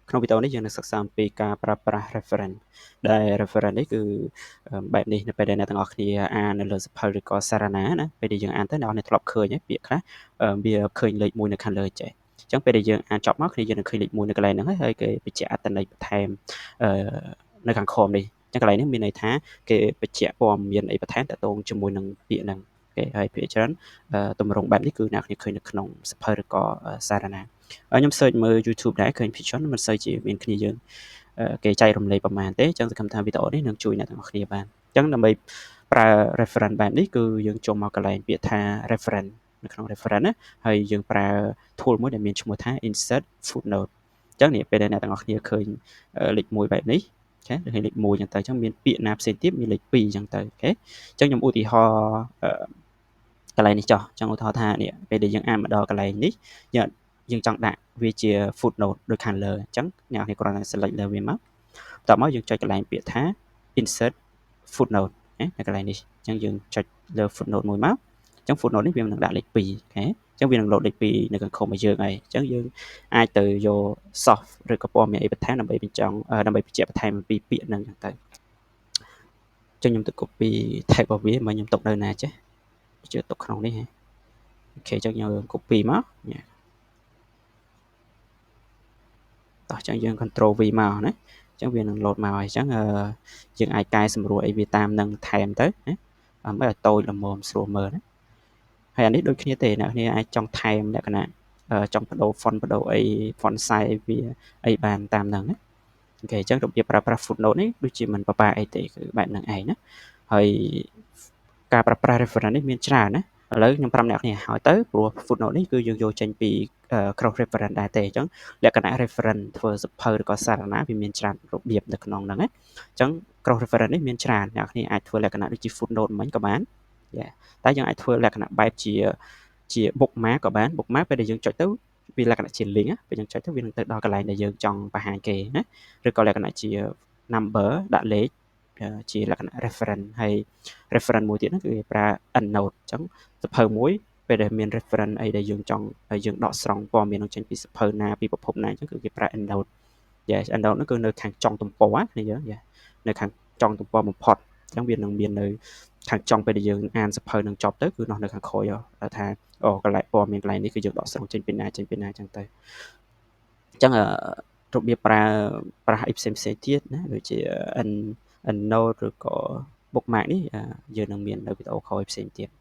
ក្នុងវីដេអូនេះយើងនឹងសិក្សាអំពីការប្រើប្រាស់ reference ដែល reference នេះគឺបែបនេះនៅពេលដែលអ្នកទាំងអស់គ្នាអាននៅលើសៀវភៅឬក៏សារណាណាពេលដែលយើងអានទៅអ្នកនរធ្លាប់ឃើញហើយពាក្យខ្លះវាឃើញលេខ1នៅខាងលើចេះអញ្ចឹងពេលដែលយើងអានចប់មកគ្នាយើងនឹងឃើញលេខ1នៅកន្លែងហ្នឹងហើយគេបញ្ជាក់អត្ថន័យបន្ថែមនៅខាងក្រោមនេះអញ្ចឹងកន្លែងនេះមានន័យថាគេបញ្ជាក់ព័ត៌មានអីបន្ថែមទាក់ទងជាមួយនឹងពាក្យហ្នឹងគេហើយភាគច្រើនទម្រង់បែបនេះគឺអ្នកគ្នាឃើញនៅក្នុងសៀវភៅឬក៏សារណាខ្ញុំ search មើល YouTube ដែរឃើញភាគច្រើនមិនសូវជាមានគ្នាយើងគេចែករំលែកប្រហែលទេអញ្ចឹងសង្ឃឹមថាវីដេអូនេះនឹងជួយអ្នកទាំងអស់គ្នាបានអញ្ចឹងដើម្បីប្រើ reference បែបនេះគឺយើងចូលមកកន្លែងពាក្យថា reference នៅក្នុង reference ណាហើយយើងប្រើ tool មួយដែលមានឈ្មោះថា insert footnote អញ្ចឹងនេះពេលដែលអ្នកទាំងអស់គ្នាឃើញលេខ1បែបនេះ OK ឃើញលេខ1អញ្ចឹងទៅអញ្ចឹងមានពាក្យណាផ្សេងទៀតមានលេខ2អញ្ចឹងទៅ OK អញ្ចឹងខ្ញុំឧទាហរណ៍កន្លែងនេះចុះអញ្ចឹងឧទាហរណ៍ថានេះពេលដែលយើងអានមកដល់កន្លែងនេះយើងចង់ដាក់វាជា footnote ដូចខាងលើអញ្ចឹងអ្នកនរគ្រាន់តែ select លើវាមកបន្ទាប់មកយើងចុចកន្លែងពាក្យថា insert footnote នៅកន្លែងនេះអញ្ចឹងយើងចុចលើ footnote មួយមកអញ្ចឹង footnote នេះវានឹងដាក់លេខ2 OK អញ្ចឹងវានឹង load លេខ2នៅខាងក្រោមឲ្យយើងហើយអញ្ចឹងយើងអាចទៅយក source ឬក៏ព័ត៌មានអីបន្ថែមដើម្បីបញ្ចង់ដើម្បីបញ្ជាក់បន្ថែមអំពីពាក្យហ្នឹងអញ្ចឹងទៅអញ្ចឹងខ្ញុំទៅ copy tag របស់វាមកខ្ញុំទុកនៅណាចេះជឿទុកក្នុងនេះហ៎ OK អញ្ចឹងយើង copy មកញ៉ាតោះអញ្ចឹងយើង control V មកណាអញ្ចឹងវានឹង load មកហើយអញ្ចឹងយើងអាចកែសម្រួលអីវាតាមនឹងថែមទៅណាដើម្បីឲ្យតូចល្មមស្រួលមើលណាហើយអានេះដូចគ្នាទេអ្នកគ្នាអាចចង់ថែមលក្ខណៈចង់បដូរ font បដូរអី font size វាអីបានតាមហ្នឹងណា OK អញ្ចឹងរបៀបប្រើប្រាស់ footnote នេះដូចជាមិនពិបាកអីទេគឺបែបហ្នឹងឯងណាហើយការប្រើប្រាស់ reference នេះមានច្រើនណា ឥឡូវខ្ញុំប្រាប់អ្នកគ្នាហើយទៅព្រោះ footnote នេះគឺយើងយកចេញពី cross reference ដែរទេអញ្ចឹងលក្ខណៈ reference ធ្វើសៀវភៅឬក៏សារណាវាមានច្រើនរបៀបនៅក្នុងហ្នឹងណាអញ្ចឹង cross reference នេះមានច្រើនអ្នកគ្នាអាចធ្វើលក្ខណៈដូចជា footnote មិញក៏បានតែយើងអាចធ្វើលក្ខណៈបែបជា bookmark ក៏បាន bookmark ពេលដែលយើងចុចទៅវាលក្ខណៈជា link ពេលយើងចុចទៅវានឹងទៅដល់កន្លែងដែលយើងចង់បង្ហាញគេណាឬក៏លក្ខណៈជា number ដាក់លេខជាលក្ខណៈ reference ហើយ reference មួយទៀតហ្នឹងគឺគេប្រើ endnote អញ្ចឹងសៀវភៅមួយពេលដែលមាន reference អីដែលយើងចង់ហើយយើងដកស្រង់ព័ត៌មាននឹងចេញពីសៀវភៅណាពីប្រភពណាអញ្ចឹងគឺគេប្រើ endnote yes endnote ហ្នឹងគឺនៅខាងចុងទំព័រគ្នាយើងនៅខាងចុងទំព័របំផុតអញ្ចឹងវានឹងមាននៅខាងចុងពេលដែលយើងអានសៀវភៅនឹងចប់ទៅគឺនោះនៅខាងក្រោយថាអូកន្លែងព័ត៌មានកន្លែងនេះគឺយើងដកស្រង់ចេញពីណាចេញពីណាអញ្ចឹងទៅអញ្ចឹងរបៀបប្រើប្រាស់អីផ្សេងផ្សេងទៀតណាដូចជា endnote ឬក៏ bookmark នេះយើងនឹងមាននៅវីដេអូក្រោយផ្សេងទៀត។